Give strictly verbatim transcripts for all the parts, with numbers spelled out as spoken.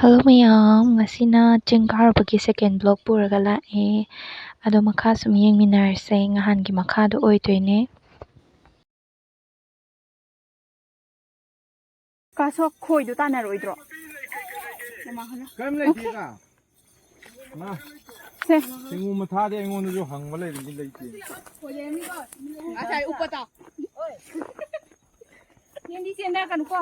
Hello ꯃꯌꯥꯝ, ꯉꯁꯤꯅ ꯆꯤꯡ ꯀꯥꯔꯨꯕꯒꯤ second vlog ꯄꯨꯔꯒ ꯂꯥꯛꯑꯦ꯫ ꯑꯗꯣ ꯃꯈꯥ ꯁꯨꯝ ꯌꯦꯡꯃꯤꯟꯅꯔꯁꯦ, ꯅꯍꯥꯟꯒꯤ ꯃꯈꯥꯗꯣ ꯑꯣꯏꯗꯣꯏꯅꯦ꯫ ꯀꯥꯁꯣ, ꯈꯣꯏꯗꯣ ꯇꯥꯟꯅꯔꯣꯏꯗ꯭ꯔꯣ? ꯀꯔꯤꯝ ꯂꯩꯇꯦꯗ꯫ ꯃꯥ, ꯁꯦ꯫ ꯊꯦꯡꯉꯨ ꯃꯊꯥꯗꯤ ꯑꯩꯉꯣꯟꯗꯁꯨ ꯍꯪꯕ ꯂꯩꯔꯗꯤ ꯂꯩꯇꯦ꯫ ꯉꯁꯥꯏ ꯎꯞꯄ ꯇꯥꯎ꯫ ꯆꯦꯟꯗꯤ ꯆꯦꯟꯊꯔꯛꯀꯅꯨꯀꯣ꯫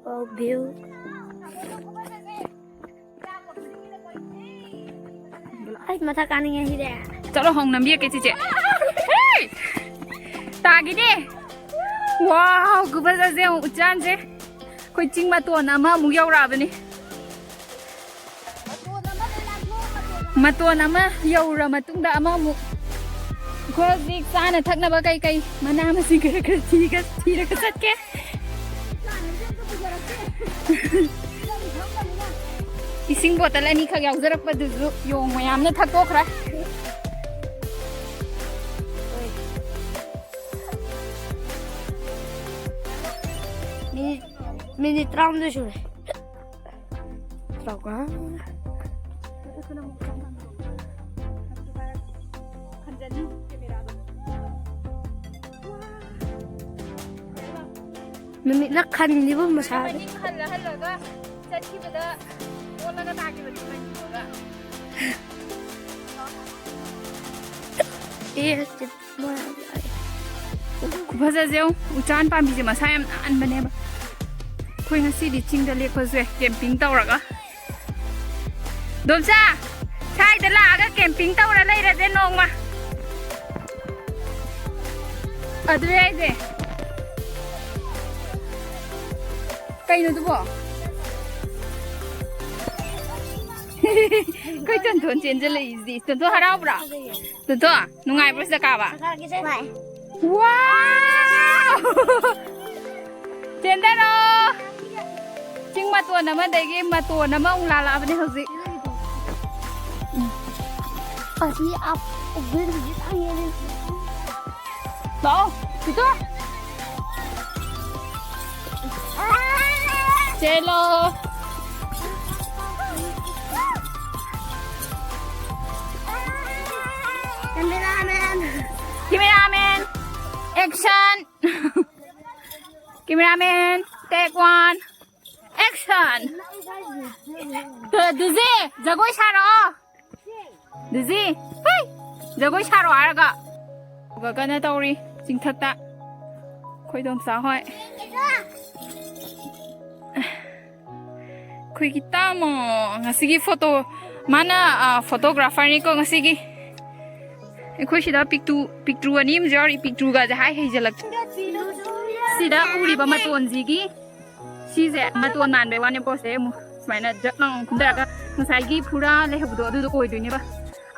Wow, view. ꯑꯩ ꯃꯊꯛ ꯀꯥꯅꯤꯡꯉꯦ ꯁꯤꯗꯤ꯫ ꯆꯠꯂꯣ, ꯍꯣꯡ ꯅꯝꯕꯤꯔꯛꯀꯦ ꯆꯤꯆꯦ꯫ ꯍꯦ! ꯇꯥꯈꯤꯅꯦ꯫ ꯋꯥꯎ, ꯈꯨꯐꯖꯁꯦ ꯌꯦꯡꯉꯨ, ꯎꯆꯥꯟꯁꯦ꯫ ꯑꯩꯈꯣꯏ ꯆꯤꯡ ꯃꯇꯣꯟ ꯑꯃꯃꯨꯛ ꯌꯧꯔꯛꯑꯕꯅꯤ꯫ ꯃꯇꯣꯟ ꯑꯃ ꯌꯧꯔ ꯃꯇꯨꯡꯗ ꯑꯃꯃꯨꯛ꯫ ꯑꯩꯈꯣꯏ ꯍꯧꯖꯤꯛ ꯆꯥꯅ ꯊꯛꯅꯕ ꯀꯩ ꯀꯩ ꯃꯅꯥ ꯃꯁꯤꯡ ꯈꯔ ꯈꯔ ꯊꯤꯒ-, ꯊꯤꯔꯒ ꯆꯠꯀꯦ꯫ ꯏꯁꯤꯡ ꯕꯣꯇꯜ ꯑꯅꯤꯈꯛ ꯌꯥꯎꯖꯔꯛꯄꯗꯨꯁꯨ ꯌꯣꯡ ꯃꯌꯥꯝꯅ ꯊꯛꯇꯣꯛꯈ꯭ꯔꯦ꯫ ꯃꯤꯅꯤꯠ, ꯃꯤꯅꯤꯠ ꯇꯔꯥꯍꯨꯝꯗꯣꯏ ꯁꯨꯔꯦ꯫ ꯇꯔꯥꯃꯉꯥ꯫ ꯅꯨꯃꯤꯠꯅ ꯈꯟꯈꯤꯕ ꯃꯁꯥꯗ꯫ ꯃꯅꯤꯡ ꯍꯜꯂ ꯍꯜꯂꯒ ꯆꯠꯈꯤꯕꯗ ꯑꯣꯜꯂꯒ ꯇꯥꯈꯤꯕꯗꯤ ꯃꯅꯤꯡꯗꯨꯒ꯫ ꯑꯦ, ꯃꯣꯏ ꯈꯨꯐꯖꯁꯦ ꯌꯦꯡꯉꯨ, ꯎꯆꯥꯟ ꯄꯥꯝꯕꯤꯁꯦ ꯃꯁꯥ ꯌꯥꯝ ꯅꯥꯟꯕꯅꯦꯕ꯫ ꯑꯩꯈꯣꯏ ꯉꯁꯤꯗꯤ ꯆꯤꯡꯗ ꯂꯦꯛꯄꯁꯦ, camping ꯇꯧꯔꯒ꯫ ꯗꯣꯝꯆꯥ, ꯁ꯭ꯋꯥꯏꯗ ꯂꯥꯛꯑꯒ camping ꯇꯧꯔ ꯂꯩꯔꯁꯦ ꯅꯣꯡꯃ꯫ ꯑꯗꯨꯅꯦ ꯍꯥꯏꯁꯦ꯫ ꯀꯩꯅꯣ ꯑꯗꯨꯕꯣ? ꯑꯩꯈꯣꯏ ꯇꯣꯟꯊꯣꯟ ꯆꯦꯟꯖꯜꯂꯛꯏꯁꯤꯗꯤ꯫ ꯇꯣꯟꯊꯣꯟ ꯍꯔꯥꯎꯕ꯭ꯔꯣ? ꯇꯣꯟꯊꯣꯟ, ꯅꯨꯡꯉꯥꯏꯕ꯭ꯔꯣ ꯁꯤꯗ ꯀꯥꯕ? ꯅꯨꯡꯉꯥꯏ꯫ ꯋꯥ! ꯆꯦꯟꯗꯔꯣ꯫ ꯆꯤꯡ ꯃꯇꯣꯟ ꯑꯃꯗꯒꯤ ꯃꯇꯣꯟ ꯑꯃ ꯑꯃꯨꯛ ꯂꯥꯜꯂꯛꯑꯕꯅꯦ ꯍꯧꯖꯤꯛ꯫ ꯑꯁꯤ ꯑꯞ-, ꯎꯕꯦꯟꯁꯤꯗꯤ ꯇꯥꯡꯉꯦꯅꯦ꯫ ꯂꯥꯛꯑꯣ, ꯄꯤꯇꯨ꯫ ꯆꯦꯜꯂꯣ꯫ Cameraman. Cameraman, action. Cameraman, take one. Action. ꯗꯨ-, ꯗꯨꯖꯤ, ꯖꯒꯣꯏ ꯁꯥꯔꯛꯑꯣ꯫ ꯗꯨꯖꯤ, ꯍꯨꯏ! ꯖꯒꯣꯏ ꯁꯥꯔꯛꯑꯣ ꯍꯥꯏꯔꯒ꯫ ꯀꯩꯅꯣ ꯇꯧꯔꯤ, ꯆꯤꯡꯊꯛꯇ꯫ ꯑꯩꯈꯣꯏ ꯏꯗꯣꯝꯆꯥ ꯍꯣꯏ꯫ ꯑꯩꯈꯣꯏꯒꯤ ꯇꯥꯃꯣ ꯉꯁꯤꯒꯤ ꯐꯣꯇꯣ, ꯃꯥꯅ, ꯑ, photographerꯅꯤꯀꯣ ꯉꯁꯤꯒꯤ꯫ ꯑꯩꯈꯣꯏ ꯁꯤꯗ ꯄꯤꯛꯇ꯭ꯔꯨ, ꯄꯤꯛꯇ꯭ꯔꯨ ꯑꯅꯤ ꯑꯃꯁꯨ ꯌꯥꯎꯔꯤ, ꯄꯤꯛꯇ꯭ꯔꯨꯒꯁꯦ ꯍꯥꯏ ꯍꯩꯖꯜꯂꯛꯇ꯭ꯔꯦ꯫ ꯁꯤꯗ ꯎꯔꯤꯕ ꯃꯇꯣꯟꯁꯤꯒꯤ, ꯁꯤꯁꯦ ꯃꯇꯣꯟ ꯃꯥꯟꯕꯩ ꯋꯥꯅꯦꯕꯀꯣ꯫ ꯁꯦ ꯑꯃꯨꯛ ꯁꯨꯃꯥꯏꯅ ꯖꯛ ꯂꯥꯎꯅ ꯀꯨꯝꯊꯔꯒ ꯉꯁꯥꯏꯒꯤ ꯐꯨꯔꯥ ꯂꯩꯍꯧꯕꯗꯣ ꯑꯗꯨꯗꯣ ꯑꯣꯏꯗꯣꯏꯅꯦꯕ꯫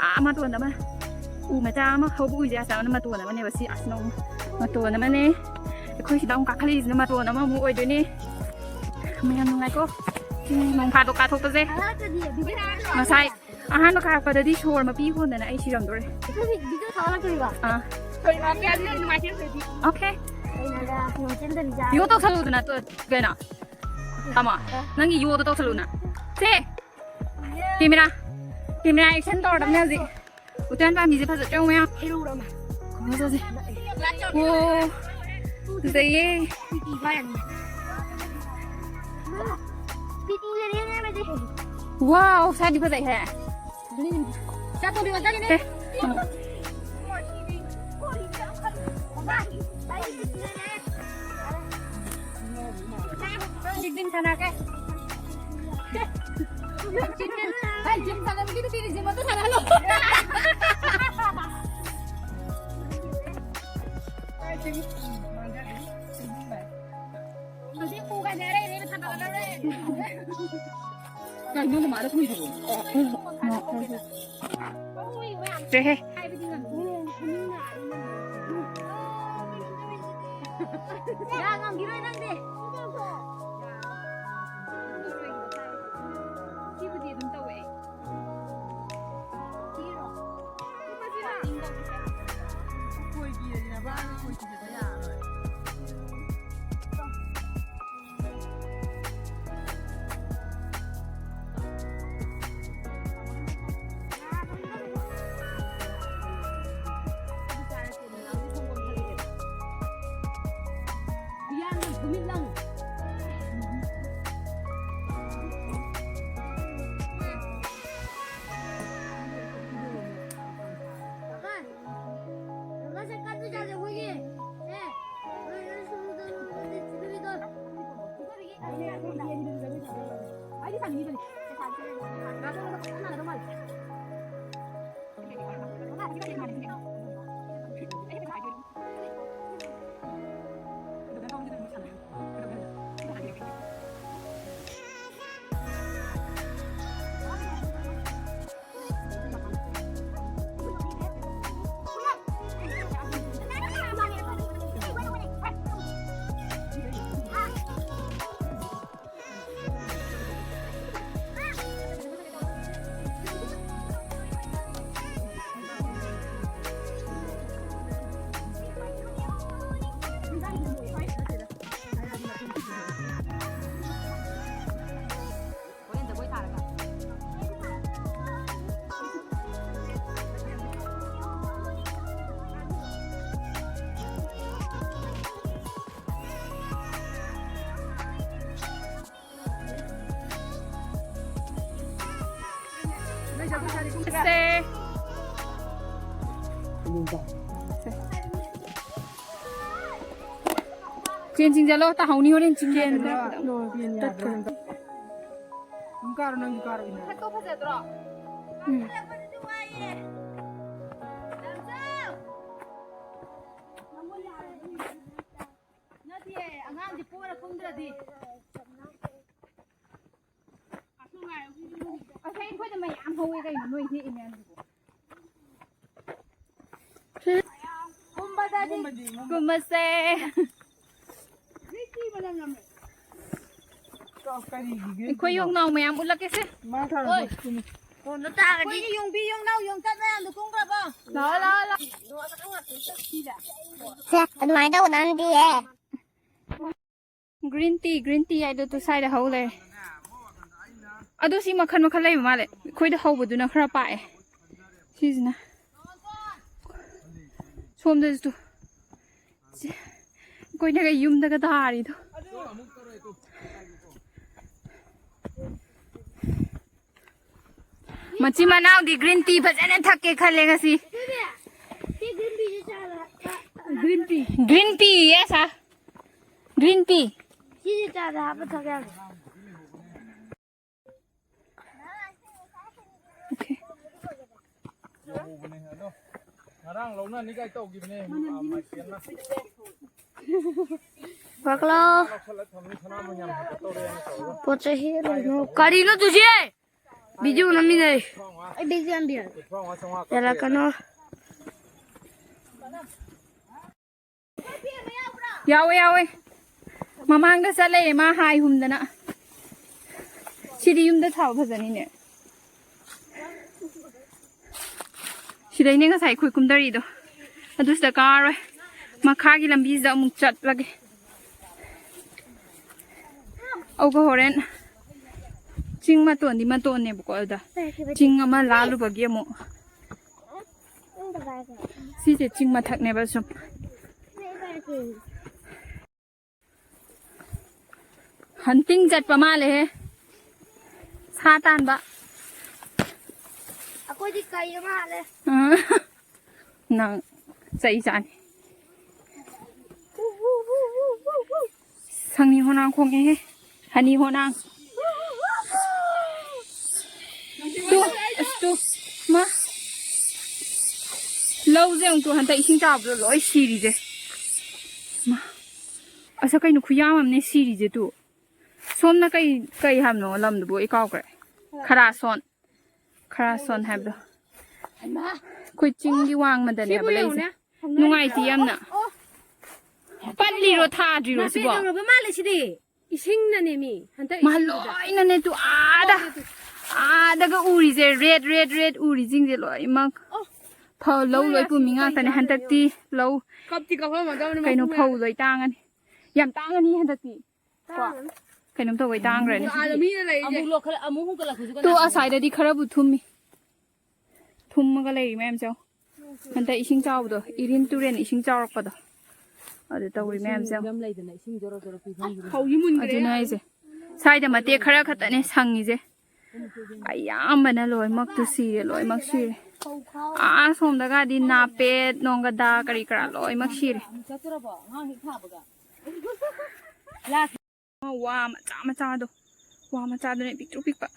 ꯑꯥ ꯃꯇꯣꯟ ꯑꯃ, ꯎ ꯃꯆꯥ ꯑꯃ ꯍꯧꯕ ꯎꯁꯦ ꯑꯁꯥꯝꯅ ꯃꯇꯣꯟ ꯑꯃꯅꯦꯕ꯫ ꯁꯤ ꯑꯁꯤꯅ ꯑꯃꯨꯛ ꯃꯇꯣꯟ ꯑꯃꯅꯦ꯫ ꯑꯩꯈꯣꯏ ꯁꯤꯗ ꯑꯃꯨꯛ ꯀꯥꯈꯠꯂꯛꯏꯁꯤꯅ ꯃꯇꯣꯟ ꯑꯃꯃꯨꯛ ꯑꯣꯏꯗꯣꯏꯅꯦ꯫ ꯌꯥꯝ ꯅꯨꯡꯉꯥꯏꯀꯣ꯫ ꯆꯤꯡ ꯅꯣꯡ ꯐꯥꯗꯣꯛ ꯀꯥꯊꯣꯛꯄꯁꯦ꯫ ꯉꯁꯥꯏ ꯑꯍꯥꯟꯕ ꯀꯥꯔꯛꯄꯗꯗꯤ ꯁꯣꯔ ꯃꯄꯤ ꯍꯣꯟꯗꯅ ꯑꯩ ꯁꯤꯔꯝꯗꯣꯔꯦ꯫ ꯑꯥ꯫ ꯌꯣ ꯇꯧꯁꯜꯂꯨꯗꯅ ꯇꯣ-, ꯀꯩꯅꯣ? ꯇꯥꯃꯣ, ꯅꯪꯒꯤ ꯌꯣꯗꯣ ꯇꯧꯁꯜꯂꯨꯅ꯫ ꯁꯦ! Camera, camera action ꯇꯧꯔꯗꯕꯅꯦ ꯍꯧꯖꯤꯛ꯫ ꯎꯆꯥꯟ ꯄꯥꯝꯕꯤꯁꯦ ꯐꯖꯗ꯭ꯔꯣ ꯃꯌꯥꯝ? ꯐꯖꯁꯦ꯫ ꯑꯣ, ꯐꯖꯩꯌꯦ꯫ Wow, ꯁꯥꯗꯤ ꯐꯖꯩꯍꯦ꯫ ꯆꯥꯛ ꯊꯣꯡꯕꯤ ꯋꯥꯖꯒꯦꯅꯦ꯫ ꯑꯦ꯫ ꯖꯤꯝ ꯁꯥꯟꯅꯒꯦ꯫ ꯍꯩ, ꯖꯤꯝ ꯁꯥꯟꯅꯕꯒꯤ ꯅꯨꯄꯤꯗꯤ ꯖꯤꯝ ꯑꯝꯇ ꯁꯥꯟꯅꯍꯜꯂꯣ꯫ ꯍꯧꯖꯤꯛ ꯄꯨꯒꯅꯤ ꯑꯔꯩ ꯑꯔꯩꯕ ꯊꯥꯡꯒꯠꯂꯗꯧꯔꯦ꯫ ꯀꯩꯅꯣ ꯅꯃꯥꯗ ꯀꯨꯏꯗ꯭ꯔꯤꯕꯣ? ꯆꯦꯍꯦ꯫ ꯍꯥꯏꯕꯗꯤ ꯉꯝꯗꯦ꯫ ꯌꯥ ꯉꯝꯈꯤꯔꯣꯏ ꯅꯪꯗꯤ꯫ ꯁꯤꯕꯨꯗꯤ ꯑꯗꯨꯝ ꯇꯧꯋꯦ ꯑꯩ꯫ ꯈꯣꯏꯒꯤ ꯅꯕꯥꯅ ꯈꯣꯏ ꯊꯤꯖꯤꯟꯕ ꯌꯥꯔꯔꯣꯏ꯫ ꯁꯦ꯫ ꯆꯦꯟ ꯆꯤꯡꯁꯤꯜꯂꯣ, ꯇꯥꯍꯧꯅꯤ ꯍꯣꯔꯦꯟ ꯆꯤꯡ ꯆꯦꯟꯗ꯫ ꯇꯠꯈ꯭ꯔꯦ꯫ ꯑꯗꯨꯝ ꯀꯥꯔꯣ, ꯅꯪꯁꯨ ꯀꯥꯔꯣ, ꯏꯅꯥ꯫ ꯃꯊꯛꯇꯣ ꯐꯖꯗ꯭ꯔꯣ? ꯎꯝ꯫ ꯅꯠꯇꯤꯌꯦ, ꯑꯉꯥꯡꯗꯤ ꯄꯣꯔ ꯀꯨꯝꯗ꯭ꯔꯗꯤ꯫ ꯑꯁ, ꯑꯩꯈꯣꯏꯗ ꯃꯌꯥꯝ ꯍꯧꯋꯦ ꯀꯩꯅꯣ, ꯅꯣꯏ ꯍꯦꯛꯏ ꯃꯌꯥꯝꯗꯨꯕꯣ꯫ ꯀꯨꯝꯕꯗꯗꯤ ꯀꯨꯝꯃꯁꯦ꯫ ꯑꯩꯈꯣꯏ ꯌꯣꯡꯅꯥꯎ ꯃꯌꯥꯝ ꯎꯠꯂꯛꯀꯦꯁꯦ꯫ ꯐꯣꯟꯗꯣ ꯇꯥꯔꯗꯤ꯫ ꯑꯩꯈꯣꯏꯒꯤ ꯌꯣꯡꯕꯤ, ꯌꯣꯡꯅꯥꯎ, ꯌꯣꯡꯆꯥꯛ ꯃꯌꯥꯝꯗꯣ ꯀꯨꯝꯈ꯭ꯔꯕꯣ? ꯂꯥꯛꯑꯣ, ꯂꯥꯛꯑꯣ, ꯂꯥꯛꯑꯣ꯫ ꯁꯦ, ꯑꯗꯨꯃꯥꯏꯅ ꯇꯧꯒꯗꯕꯅꯤꯌꯦ꯫ Green tea, green tea ꯍꯥꯏꯗꯣ ꯇꯨ ꯁ꯭ꯋꯥꯏꯗ ꯍꯧ ꯂꯩꯔꯦ꯫ ꯑꯗꯣ ꯁꯤ ꯃꯈꯜ ꯃꯈꯜ ꯂꯩꯕ ꯃꯥꯜꯂꯦ꯫ ꯑꯩꯈꯣꯏꯗ ꯍꯧꯕꯗꯨꯅ ꯈꯔ ꯄꯥꯛꯑꯦ꯫ ꯁꯤꯁꯤꯅ꯫ ꯁꯣꯝꯗꯁꯨ ꯇꯨ꯫ ꯁꯤ, ꯑꯩꯈꯣꯏꯅꯒ ꯌꯨꯝꯗꯒ ꯊꯥꯔꯤꯗꯣ꯫ ꯃꯆꯤꯟ ꯃꯅꯥꯎꯗꯤ green tea ꯐꯖꯅ ꯊꯛꯀꯦ ꯈꯜꯂꯦ ꯉꯁꯤ꯫ Green tea ꯌꯦ ꯁꯥ꯫ Green tea꯫ ꯁꯤꯁꯦ ꯆꯥꯗ ꯍꯥꯞꯄ ꯊꯛ ꯌꯥꯕ꯭ꯔꯣ? Okay꯫ ꯌꯧꯍꯧꯕꯅꯦ ꯑꯗꯣ꯫ ꯉꯔꯥꯡ ꯂꯧꯅꯅꯤ ꯀꯥꯏ ꯇꯧꯈꯤꯕꯅꯦ꯫ ꯄꯣꯠ ꯆꯩ ꯍꯦꯛ ꯂꯩꯅꯧ꯫ ꯀꯔꯤꯅꯣ ꯇꯨꯁꯤ? Video ꯅꯝꯃꯤꯟꯅꯩ꯫ ꯑꯩ video ꯅꯝꯕꯤꯔꯒꯦ꯫ ꯌꯥꯔꯛꯀꯅꯣ꯫ ꯌꯥꯎꯋꯦ, ꯌꯥꯎꯋꯦ꯫ ꯃꯃꯥꯡꯗ ꯆꯠꯂꯦ ꯃꯥ ꯍꯥꯏ ꯍꯨꯝꯗꯅ꯫ ꯁꯤꯗꯤ ꯌꯨꯝꯗ ꯊꯥꯕ ꯐꯖꯅꯤꯅꯦ꯫ ꯁꯤꯗꯩꯅꯦ ꯉꯁꯥꯏ ꯑꯩꯈꯣꯏ ꯀꯨꯝꯗꯔꯤꯗꯣ꯫ ꯑꯗꯨ ꯁꯤꯗ ꯀꯥꯔꯣꯏ꯫ ꯃꯈꯥꯒꯤ ꯂꯝꯕꯤꯁꯤꯗ ꯑꯃꯨꯛ ꯆꯠꯂꯒꯦ꯫ ꯑꯗꯨꯒ ꯍꯣꯔꯦꯟ ꯆꯤꯡ ꯃꯇꯣꯟꯗꯤ ꯃꯇꯣꯟꯅꯦꯕꯀꯣ, ꯑꯗꯨꯗ ꯆꯤꯡ ꯑꯃ ꯂꯥꯜꯂꯨꯕꯒꯤ ꯑꯃꯨꯛ꯫ ꯁꯤꯁꯦ ꯆꯤꯡ ꯃꯊꯛꯅꯦꯕ ꯁꯨꯝ꯫ Hunting ꯆꯠꯄ ꯃꯥꯜꯂꯦꯍꯦ꯫ ꯁꯥ ꯇꯥꯟꯕ꯫ ꯑꯩꯈꯣꯏꯗꯤ ꯀꯩ ꯑꯃ ꯍꯥꯠꯂꯦ꯫ ꯑ, ꯅꯪ ꯆꯩ ꯆꯥꯅꯤ꯫ ꯁꯪꯅꯤ ꯍꯣꯅꯥꯡ ꯈꯣꯡꯉꯦꯍꯦ꯫ ꯍꯅꯤ ꯍꯣꯅꯥꯡ꯫ ꯇꯨ, ꯑꯁ ꯇꯨ, ꯃꯥ꯫ ꯂꯧꯁꯦ ꯑꯃꯨꯛ ꯇꯨ ꯍꯟꯗꯛ ꯏꯁꯤꯡ ꯆꯥꯎꯕꯗ ꯂꯣꯏ ꯁꯤꯔꯤꯁꯦ꯫ ꯃꯥ꯫ ꯑꯁ ꯀꯩꯅꯣ ꯈꯨꯌꯥꯝ ꯑꯃꯅꯦ ꯁꯤꯔꯤꯁꯦ ꯇꯨ꯫ ꯁꯣꯝꯅ ꯀꯩ, ꯀꯩ ꯍꯥꯏꯕꯅꯣ ꯂꯝꯗꯨꯕꯨ ꯑꯩ ꯀꯥꯎꯈ꯭ꯔꯦ꯫ ꯈꯔꯥꯁꯣꯟ꯫ ꯈꯔꯥꯁꯣꯟ ꯍꯥꯏꯕꯗꯣ꯫ ꯑꯩꯈꯣꯏ ꯆꯤꯡꯒꯤ ꯋꯥꯡꯃꯗꯅꯦꯕ ꯂꯩꯁꯦ꯫ ꯅꯨꯡꯉꯥꯏꯇꯦ ꯌꯥꯝꯅ꯫ ꯄꯜꯂꯤꯔꯣ, ꯊꯥꯗ꯭ꯔꯤꯔꯣ ꯁꯤꯕꯣ? ꯇꯧꯔꯕ ꯃꯥꯜꯂꯦ ꯁꯤꯗꯤ꯫ ꯏꯁꯤꯡꯅꯅꯦ ꯃꯤ ꯍꯟꯗꯛ ꯃꯥ ꯏꯁꯤꯡꯗꯨꯗ꯫ ꯂꯣꯏꯅꯅꯦ ꯇꯨ ꯑꯥꯗ, ꯑꯥꯗꯒ ꯎꯔꯤꯁꯦ, red, red, red ꯎꯔꯤꯁꯤꯡꯁꯦ ꯂꯣꯏꯅꯃꯛ꯫ ꯑꯣ꯫ ꯐꯧ, ꯂꯧ ꯃꯣꯏ ꯂꯣꯏ ꯄꯨꯝꯃꯤ ꯑꯁ ꯉꯥꯛꯇꯅꯦ꯫ ꯀꯩꯅꯣ ꯍꯟꯗꯛꯇꯤ ꯂꯧ ꯀꯞꯇꯤ ꯀꯞꯄꯝꯃꯗꯕꯅꯤ ꯀꯩꯅꯣ ꯃꯄꯨꯡ ꯐꯧ ꯌꯥꯗꯦ꯫ ꯂꯣꯏ ꯇꯥꯡꯉꯅꯤ꯫ ꯌꯥꯝ ꯇꯥꯡꯉꯅꯤ ꯍꯟꯗꯛꯇꯤ꯫ ꯀꯣ? ꯇꯥꯡꯉꯅꯤ꯫ ꯀꯩꯅꯣꯝ ꯇꯧꯕꯩ ꯇꯥꯡꯈ꯭ꯔꯅꯤ꯫ ꯑꯥꯗ ꯃꯤꯅ ꯂꯩꯔꯤꯁꯦ꯫ ꯑꯃꯨꯛ ꯂꯣꯛꯈꯠꯂ-, ꯑꯃꯨꯛ ꯍꯨꯒꯠꯂꯛꯄꯁꯨ ꯀꯅꯥ ꯇꯨ ꯈꯪꯕ? ꯑꯁ꯭ꯋꯥꯏꯗꯗꯤ ꯈꯔꯕꯨ ꯊꯨꯝꯃꯤ꯫ ꯊꯨꯝꯃꯒ ꯂꯩꯔꯤ ꯃꯌꯥꯝꯁꯦ ꯌꯦꯡꯉꯣ꯫ ꯍꯟꯗꯛ ꯏꯁꯤꯡ ꯆꯥꯎꯕꯗꯣ, ꯏꯔꯤꯟ ꯇꯨꯔꯦꯟ ꯏꯁꯤꯡ ꯆꯥꯎꯔꯛꯄꯗꯣ, ꯑꯗꯨ ꯇꯧꯔꯤ ꯃꯌꯥꯝꯁꯦ ꯌꯦꯡꯉꯣ꯫ ꯐꯤꯕꯝ ꯂꯩꯗꯅ ꯏꯁꯤꯡ ꯖꯣꯔꯣ ꯖꯣꯔꯣ ꯄꯤꯐꯝꯗꯨꯗ꯫ ꯍꯧꯖꯤꯛ ꯃꯨꯟꯈ꯭ꯔꯦ꯫ ꯑꯗꯨꯅ ꯑꯩꯁꯦ ꯁ꯭ꯋꯥꯏꯗ ꯃꯇꯦꯛ ꯈꯔ ꯈꯛꯇꯅꯦ ꯁꯪꯉꯤꯁꯦ꯫ ꯑꯌꯥꯝꯕꯅ ꯂꯣꯏꯅꯃꯛꯇꯨ ꯁꯤꯔꯦ, ꯂꯣꯏꯅꯃꯛ ꯁꯤꯔꯦ꯫ ꯑꯥ ꯁꯣꯝꯗꯒꯗꯤ ꯅꯥꯄꯦꯠ, ꯅꯣꯡꯒꯗꯥ, ꯀꯔꯤ ꯀꯔꯥ ꯂꯣꯏꯅꯃꯛ ꯁꯤꯔꯦ꯫ ꯑꯃꯨꯛ ꯆꯠꯇꯣꯔꯕꯣ? ꯑꯉꯥꯡ ꯍꯦꯛ ꯊꯥꯕꯒ꯫ ꯋꯥ ꯃꯆꯥ ꯃꯆꯥꯗꯣ, ꯋꯥ ꯃꯆꯥꯗꯨꯅꯦ ꯄꯤꯛꯇ꯭ꯔꯨ ꯄꯤꯛꯄ,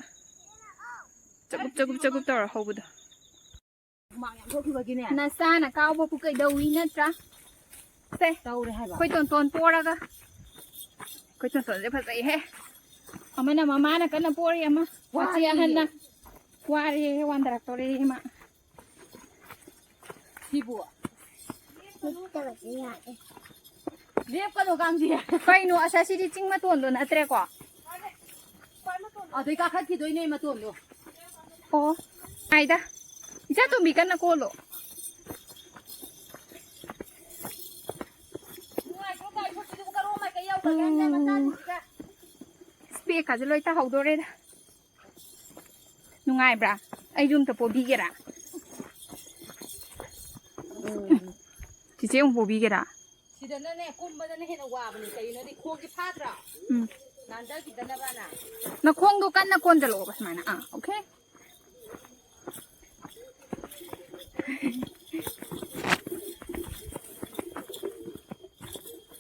ꯆꯒꯨꯞ ꯆꯒꯨꯞ ꯆꯒꯨꯞ ꯇꯧꯔ ꯍꯧꯕꯗꯣ꯫ ꯍꯨꯃꯥꯡ ꯌꯥꯝ ꯊꯣꯛꯈꯤꯕꯒꯤꯅꯦ꯫ ꯅꯆꯥꯅ ꯀꯥꯎꯕꯕꯨ ꯀꯩꯗꯧꯏ ꯅꯠꯇ꯭ꯔꯥ? ꯁꯦ, ꯇꯧꯔꯦ ꯍꯥꯏꯕ꯫ ꯑꯩꯈꯣꯏ ꯇꯣꯟꯇꯣꯟ ꯄꯣꯔꯒ꯫ ꯑꯩꯈꯣꯏ ꯇꯣꯟꯇꯣꯟꯁꯦ ꯐꯖꯩꯍꯦ꯫ ꯑꯃꯅ ꯃꯃꯥꯅ ꯀꯟꯅ ꯄꯣꯔꯤ, ꯑꯃ ꯃꯆꯦ ꯋꯥꯔꯦ꯫ ꯑꯍꯟꯅ꯫ ꯋꯥꯔꯦ, ꯋꯥꯟꯊꯔꯛꯇꯣꯔꯦ ꯏꯃꯥ꯫ ꯁꯤꯕꯨ꯫ ꯂꯦꯞꯀꯅꯣ, ꯀꯥꯡꯖꯤ꯫ ꯀꯩꯅꯣ, ꯑꯁ, ꯑꯁꯤꯗꯤ ꯆꯤꯡ ꯃꯇꯣꯟꯗꯣ ꯅꯠꯇ꯭ꯔꯦꯀꯣ? ꯑꯗꯩ ꯀꯥꯈꯠꯈꯤꯗꯣꯏꯅꯦ ꯃꯇꯣꯟꯗꯣ꯫ ꯑꯣ, ꯉꯥꯏꯗ꯫ ꯏꯆꯥ ꯇꯣꯝꯕꯤ ꯀꯟꯅ ꯀꯣꯜꯂꯣ꯫ ꯅꯨꯡꯉꯥꯏꯈ꯭ꯔꯣ, ꯒꯥꯔꯤ ꯊꯧꯕꯤꯗꯨꯕꯨ ꯀꯔꯣꯝ ꯃꯥꯏꯀꯩ ꯌꯧꯈ꯭ꯔꯒꯦ, ꯃꯆꯥꯁꯤꯡꯁꯤꯒ? ꯏꯁꯄꯦꯛꯀꯁꯦ ꯂꯣꯏ ꯇꯥꯍꯧꯗꯣꯔꯦꯗ꯫ ꯅꯨꯡꯉꯥꯏꯕ꯭ꯔꯥ? ꯑꯩꯁꯨ ꯑꯝꯇ ꯄꯣꯕꯤꯒꯦꯔꯥ? ꯎꯝ꯫ ꯆꯤꯆꯦ ꯑꯃꯨꯛ ꯄꯣꯕꯤꯒꯦꯔꯥ? ꯁꯤꯗꯅꯅꯦ, ꯀꯨꯝꯕꯗꯅ ꯍꯦꯟꯅ ꯋꯥꯕꯅꯤ꯫ ꯀꯩꯒꯤꯅꯣꯗꯤ ꯈꯣꯡꯁꯦ ꯐꯥꯗ꯭ꯔꯥ? ꯎꯝ꯫ ꯅꯥꯟꯊꯈꯤꯗꯅꯕꯅ꯫ ꯅꯈꯣꯡꯗꯣ ꯀꯟꯅ ꯀꯣꯟꯖꯜꯂꯛꯑꯣꯕ ꯁꯨꯃꯥꯏꯅ꯫ ꯑꯥ, okay?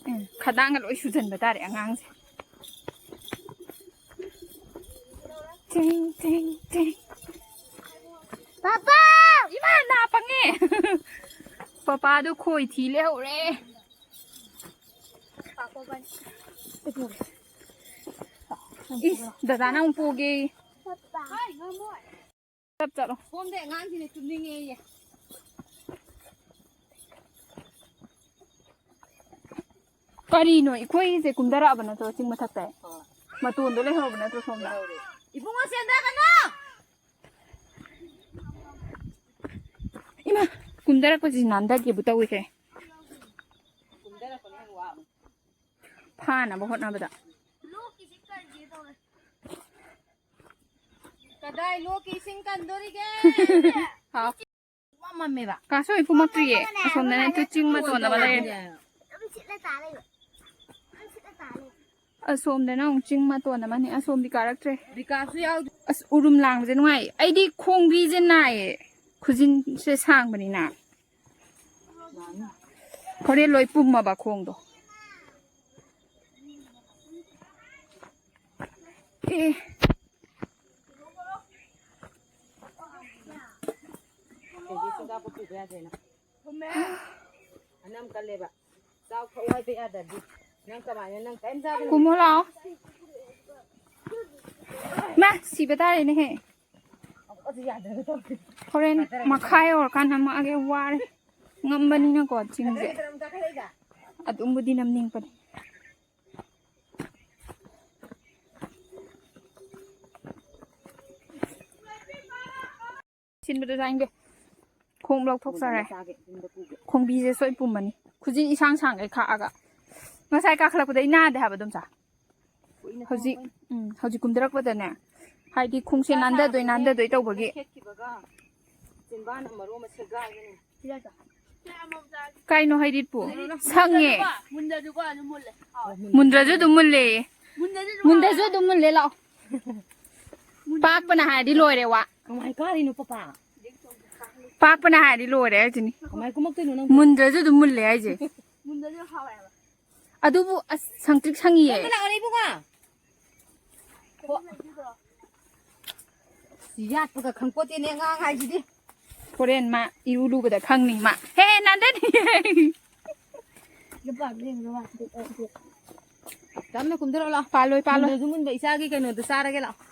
ꯎꯝ, ꯈꯗꯥꯡꯒ ꯂꯣꯏ ꯁꯨꯖꯟꯕ ꯇꯥꯔꯦ ꯑꯉꯥꯡꯁꯦ꯫ ꯇꯤꯡ, ꯇꯤꯡ, ꯇꯤꯡ꯫ ꯄꯥꯄꯥ! ꯏꯃꯥ, ꯅꯥ ꯄꯪꯉꯦ! ꯄꯥꯄꯥꯗꯣ ꯈꯣꯏ ꯊꯤ ꯂꯩꯍꯧꯔꯦ꯫ ꯏꯁ, ꯗꯗꯥꯅ ꯑꯃꯨꯛ ꯄꯣꯒꯦ꯫ ꯆꯞ ꯆꯠꯂꯣ꯫ ꯁꯣꯝꯗ ꯑꯉꯥꯡꯁꯤꯅꯦ ꯇꯨꯝꯅꯤꯡꯉꯦꯌꯦ꯫ ꯀꯔꯤꯅꯣ, ꯑꯩꯈꯣꯏꯁꯦ ꯀꯨꯝꯊꯔꯛꯑꯕ ꯅꯠꯇ꯭ꯔꯣ ꯆꯤꯡ ꯃꯊꯛꯇ? ꯍꯣꯏ꯫ ꯃꯇꯣꯟꯗꯣ ꯂꯩꯍꯧꯔꯕ ꯅꯠꯇ꯭ꯔꯣ ꯁꯣꯝꯗ? ꯂꯩꯍꯧꯔꯦ꯫ ꯏꯕꯨꯡꯉꯣ, ꯆꯦꯟꯊꯒꯅꯨ! ꯏꯃꯥ, ꯀꯨꯝꯊꯔꯛꯄꯁꯤ ꯅꯥꯟꯊꯒꯦꯕꯨ ꯇꯧꯏꯍꯦ꯫ ꯀꯨꯝꯊꯔꯛꯄꯅ ꯍꯦꯟꯅ ꯋꯥꯕ꯫ ꯐꯥꯅꯕ ꯍꯣꯠꯅꯕꯗ꯫ ꯀꯗꯥꯏ ꯂꯣꯛꯀꯤ ꯏꯁꯤꯡ ꯀꯟꯗꯣꯔꯤꯒꯦ? ꯍꯥꯎ꯫ ꯃꯝꯃꯦꯕ꯫ ꯀꯥꯁꯨ ꯍꯣꯏ ꯄꯨꯝꯃꯛꯇ꯭ꯔꯤꯌꯦ꯫ ꯑꯁꯣꯝꯗꯅ ꯇꯨ ꯆꯤꯡ ꯃꯇꯣꯟ ꯑꯃ ꯂꯩꯔꯦ꯫ ꯑꯁꯣꯝꯗꯅ ꯑꯃꯨꯛ ꯆꯤꯡ ꯃꯇꯣꯟ ꯑꯃꯅꯤ꯫ ꯑꯁꯣꯝꯗꯤ ꯀꯥꯔꯛꯇ꯭ꯔꯦ꯫ ꯕꯤꯀꯥꯁꯁꯨ ꯌꯥꯎꯗꯦ꯫ ꯑꯁ, ꯎꯔꯨꯝ ꯂꯥꯡꯕꯁꯦ ꯅꯨꯡꯉꯥꯏ꯫ ꯑꯩꯗꯤ ꯈꯣꯡꯕꯤꯁꯦ ꯅꯥꯏꯌꯦ꯫ ꯈꯨꯖꯤꯟꯁꯦ ꯁꯥꯡꯕꯅꯤꯅ꯫ ꯍꯣꯔꯦꯟ ꯂꯣꯏ ꯄꯨꯝꯃꯕ ꯈꯣꯡꯗꯣ꯫ ꯑꯦ꯫ ꯀꯩꯒꯤ ꯆꯤꯟꯖꯥꯛꯄꯨ ꯄꯨꯕ ꯌꯥꯗꯦꯅ? ꯑꯅꯝ ꯀꯜꯂꯦꯕ꯫ ꯆꯥꯛ ꯊꯛꯑꯣ ꯍꯥꯏꯕ ꯌꯥꯗ꯭ꯔꯗꯤ ꯅꯪ ꯀꯃꯥꯏꯅ, ꯅꯪ ꯀꯔꯤꯝ ꯆꯥꯗꯅ? ꯀꯨꯝꯃꯣ ꯂꯥꯛꯑꯣ꯫ ꯃꯥ, ꯁꯤꯕ ꯇꯥꯔꯦꯅꯦꯍꯦ꯫ ꯑꯗꯨ ꯌꯥꯗ꯭ꯔꯒ ꯇꯧꯔꯦ꯫ ꯍꯣꯔꯦꯟ ꯃꯈꯥ ꯌꯧꯔꯀꯥꯟꯗ ꯅꯝꯃꯛꯑꯒꯦ, ꯋꯥꯔꯦ꯫ ꯉꯝꯕꯅꯤꯅꯀꯣ ꯆꯤꯡꯁꯦ꯫ ꯑꯗꯨꯝꯕꯨꯗꯤ ꯅꯝꯅꯤꯡꯕꯅꯤ꯫ ꯁꯤꯟꯕꯗꯣ ꯆꯥꯅꯤꯡꯗꯦ꯫ ꯈꯣꯡ ꯂꯧꯊꯣꯛꯆꯔꯦ꯫ ꯈꯣꯡꯕꯤꯁꯦ ꯁꯣꯏ ꯄꯨꯝꯃꯅꯤ꯫ ꯈꯨꯖꯤꯟ ꯏꯁꯥꯡ ꯁꯥꯡꯈꯩ ꯈꯥꯛꯑꯒ꯫ ꯉꯁꯥꯏ ꯀꯥꯈꯠꯂꯛꯄꯗ ꯑꯩ ꯅꯥꯗꯦ ꯍꯥꯏꯕ ꯑꯗꯨꯝ ꯆꯥ꯫ ꯍꯧꯖꯤꯛ, ꯎꯝ, ꯍꯧꯖꯤꯛ ꯀꯨꯝꯊꯔꯛꯄꯗꯅꯦ, ꯍꯥꯏꯗꯤ ꯈꯣꯡꯁꯦ ꯅꯥꯟꯊꯗꯣꯏ, ꯅꯥꯟꯊꯗꯣꯏ ꯇꯧꯕꯒꯤ꯫ ꯆꯤꯟꯕꯥꯟ ꯑꯃ ꯃꯔꯣꯟ ꯑꯃ ꯁꯦꯒꯥꯏꯕꯅꯦ꯫ ꯀꯩꯅꯣ ꯍꯩꯔꯤꯠꯄꯨ? ꯁꯪꯉꯦ꯫ ꯃꯨꯟꯗ꯭ꯔꯁꯨꯀꯣ ꯑꯗꯨꯝ ꯃꯨꯜꯂꯦ꯫ ꯃꯨꯟꯗ꯭ꯔꯁꯨ ꯑꯗꯨꯝ ꯃꯨꯜꯂꯦ꯫ ꯃꯨꯟꯗ꯭ꯔꯁꯨ ꯑꯗꯨꯝ ꯃꯨꯜꯂꯦ, ꯂꯥꯛꯑꯣ꯫ ꯄꯥꯛꯄꯅ ꯍꯥꯏꯔꯗꯤ ꯂꯣꯏꯔꯦ, ꯋꯥ꯫ ꯀꯃꯥꯏ ꯀꯥꯔꯤꯅꯣ, ꯄꯄꯥ? ꯄꯥꯛꯄꯅ ꯍꯥꯏꯔꯗꯤ ꯂꯣꯏꯔꯦ ꯍꯥꯏꯁꯤꯅꯤ꯫ ꯀꯃꯥꯏ ꯀꯨꯝꯃꯛꯇꯣꯏꯅꯣ ꯅꯪ? ꯃꯨꯟꯗ꯭ꯔꯁꯨ ꯑꯗꯨꯝ ꯃꯨꯜꯂꯦ ꯍꯥꯏꯁꯦ꯫ ꯃꯨꯟꯗ꯭ꯔꯁꯨ ꯍꯥꯎꯋꯦ ꯍꯥꯏꯕ꯫ ꯑꯗꯨꯕꯨ ꯑꯁ ꯁꯪꯇ꯭ꯔꯤꯛ ꯁꯪꯉꯤꯌꯦ꯫ ꯁꯣꯝꯗ ꯂꯥꯛꯑꯣꯅꯦ ꯏꯕꯨꯡꯉꯣ꯫ ꯍꯣ꯫ ꯌꯥꯠꯄꯒ ꯈꯪꯄꯣꯠꯇꯦꯅꯦ ꯑꯉꯥꯡ ꯍꯥꯏꯁꯤꯗꯤ꯫ ꯍꯣꯔꯦꯟ ꯃꯥ ꯏꯔꯨ ꯂꯨꯕꯗ ꯈꯪꯅꯤ ꯃꯥ꯫ ꯍꯦ, ꯅꯥꯟꯗꯅꯤ꯫ ꯇꯞꯅ ꯀꯨꯝꯊꯔꯛꯑꯣ ꯂꯥꯛꯑꯣ꯫ ꯄꯥꯜꯂꯣꯏ, ꯄꯥꯜꯂꯣꯏ꯫ ꯃꯨꯟꯗꯁꯨ ꯃꯨꯟꯕ ꯏꯆꯥꯒꯤ ꯀꯩꯅꯣꯗꯣ ꯆꯥꯔꯒꯦ ꯂꯥꯛꯑꯣ꯫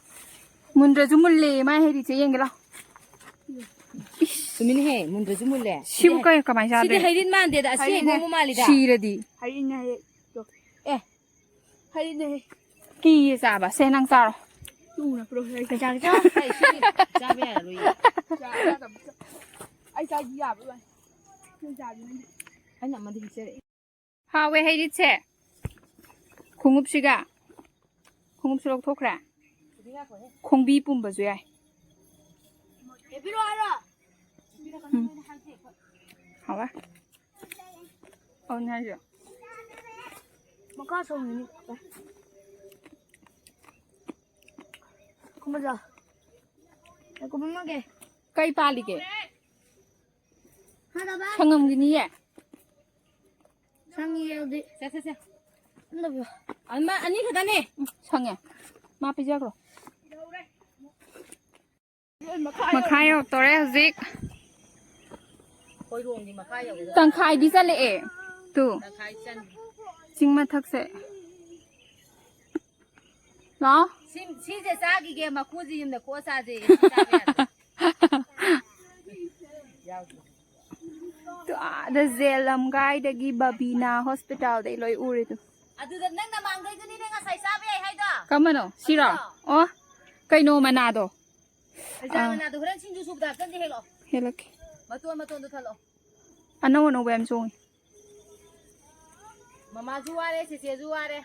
ꯃꯨꯟꯗ꯭ꯔꯁꯨ ꯃꯨꯜꯂꯦ ꯃꯥ ꯍꯩꯔꯤꯠꯁꯦ, ꯌꯦꯡꯒꯦ ꯂꯥꯛꯑꯣ꯫ ꯏꯁ꯫ ꯆꯨꯝꯃꯤꯅꯦꯍꯦ, ꯃꯨꯟꯗ꯭ꯔꯁꯨ ꯃꯨꯜꯂꯦ꯫ ꯁꯤꯕꯨ ꯀꯩ, ꯀꯃꯥꯏ ꯆꯥꯗꯣꯏꯅꯣ? ꯁꯤꯗꯤ ꯍꯩꯔꯤꯠ ꯃꯥꯟꯗꯦꯗ, ꯑꯁꯤ ꯍꯩꯔꯤꯠꯅꯦ꯫ ꯍꯩꯕꯣꯡꯕ ꯃꯥꯜꯂꯤꯗ꯫ ꯁꯤꯔꯗꯤ꯫ ꯍꯩꯔꯤꯠꯅꯦ, ꯍꯩꯔꯤꯠ꯫ ꯑꯦ, ꯍꯩꯅꯦ꯫ ꯀꯤꯌꯦ ꯆꯥꯕ꯫ ꯁꯦ, ꯅꯪ ꯆꯥꯔꯣ꯫ ꯇꯨꯅ ꯄꯨꯔꯛꯑꯣ꯫ ꯀꯩ ꯆꯥꯒꯦ ꯆꯥꯎ꯫ ꯑꯩ ꯁꯤ ꯆꯥꯕ ꯌꯥꯔꯔꯣꯏꯌꯦ꯫ ꯆꯥ ꯌꯥꯗꯕ꯫ ꯑꯩ ꯆꯥꯒꯤ ꯌꯥꯕ ꯋꯥꯅꯤ꯫ ꯅꯪ ꯆꯥꯕ ꯅꯪꯗꯤ꯫ ꯑꯩꯅ ꯑꯃꯗꯤ ꯄꯤꯖꯔꯛꯑꯦ꯫ ꯍꯥꯎꯋꯦ ꯍꯩꯔꯤꯠꯁꯦ꯫ ꯈꯣꯡꯎꯞꯁꯤꯒ꯫ ꯈꯣꯡꯎꯞꯁꯨ ꯂꯧꯊꯣꯛꯈ꯭ꯔꯦ꯫ ꯈꯣꯡꯕꯤ ꯄꯨꯝꯕꯁꯨ ꯌꯥꯏ꯫ ꯎꯝ꯫ ꯍꯥꯎꯋꯦ꯫ ꯑꯧꯅꯦ ꯍꯥꯏꯁꯦ꯫ ꯃꯈꯥ ꯁꯣꯝꯒꯤꯅꯤ꯫ ꯀꯨꯝꯃꯖꯥ꯫ ꯀꯨꯝꯃꯒꯦ꯫ ꯀꯩ ꯄꯥꯜꯂꯤꯒꯦ? ꯍꯥ, ꯗꯥꯗꯥ? ꯁꯪꯉꯝꯒꯤꯅꯤꯌꯦ꯫ ꯁꯪꯉꯤꯌꯦ ꯑꯗꯨꯗꯤ꯫ ꯁꯦ, ꯁꯦ, ꯁꯦ꯫ ꯑꯃ, ꯑꯅꯤ ꯈꯛꯇꯅꯦ꯫ ꯎꯝ, ꯁꯪꯉꯦ꯫ ꯃꯥ ꯄꯤꯖꯈ꯭ꯔꯣ꯫ ꯃꯈꯥ ꯌꯧꯔꯛꯇꯣꯔꯦ ꯍꯧꯖꯤꯛ꯫ ꯈꯣꯏꯔꯣꯡꯒꯤ ꯃꯈꯥ ꯌꯧꯔꯦ꯫ ꯇꯪꯈꯥꯏꯗꯤ ꯆꯠꯂꯛꯑꯦ꯫ ꯇꯨ꯫ ꯇꯪꯈꯥꯏ ꯆꯟ꯫ ꯆꯤꯡ ꯃꯊꯛꯁꯦ꯫ ꯂꯥꯛꯑꯣ꯫ ꯁꯤ, ꯁꯤꯁꯦ ꯆꯥꯈꯤꯒꯦ, ꯃꯀꯨꯁꯤ ꯌꯨꯝꯗ ꯀꯣꯛꯑ ꯆꯥꯁꯦ꯫ ꯁꯤ ꯆꯥꯕ ꯌꯥꯗꯦ꯫ ꯌꯥꯎꯗꯦ꯫ ꯇꯨ ꯑꯥꯗ ꯖꯦꯟ ꯂꯝꯒꯥꯏꯗꯒꯤ ꯕꯕꯤꯅꯥ ꯍꯣꯁꯄꯤꯇꯥꯜꯗꯩ ꯂꯣꯏ ꯎꯔꯦ ꯇꯨ꯫ ꯑꯗꯨꯗ ꯅꯪ ꯅꯃꯥꯡꯗꯩꯗꯨꯅꯤꯅꯦ ꯉꯁꯥꯏ ꯆꯥꯕ ꯌꯥꯏ ꯍꯥꯏꯗꯣ꯫ ꯀꯝꯕꯅꯣ? ꯁꯤꯔꯣ? ꯑꯗꯨꯗꯣ꯫ ꯑꯣ, ꯀꯩꯅꯣ ꯃꯅꯥꯗꯣ꯫ ꯍꯩꯖꯥꯡ ꯑꯥ꯫ ꯃꯅꯥꯗꯣ ꯍꯣꯔꯦꯟ ꯁꯤꯡꯖꯨ ꯁꯨꯕꯗ ꯍꯥꯞꯆꯟꯁꯦ, ꯍꯦꯛꯂꯛꯑꯣ꯫ ꯍꯦꯛꯂꯛꯀꯦ꯫ ꯃꯇꯣꯟ ꯃꯇꯣꯟꯗꯣ ꯊꯠꯂꯛꯑꯣ꯫ ꯑꯅꯧ ꯑꯅꯧꯕ ꯌꯥꯝ ꯆꯣꯡꯉꯤ꯫ ꯃꯃꯥꯁꯨ ꯋꯥꯔꯦ, ꯆꯦꯆꯦꯁꯨ ꯋꯥꯔꯦ꯫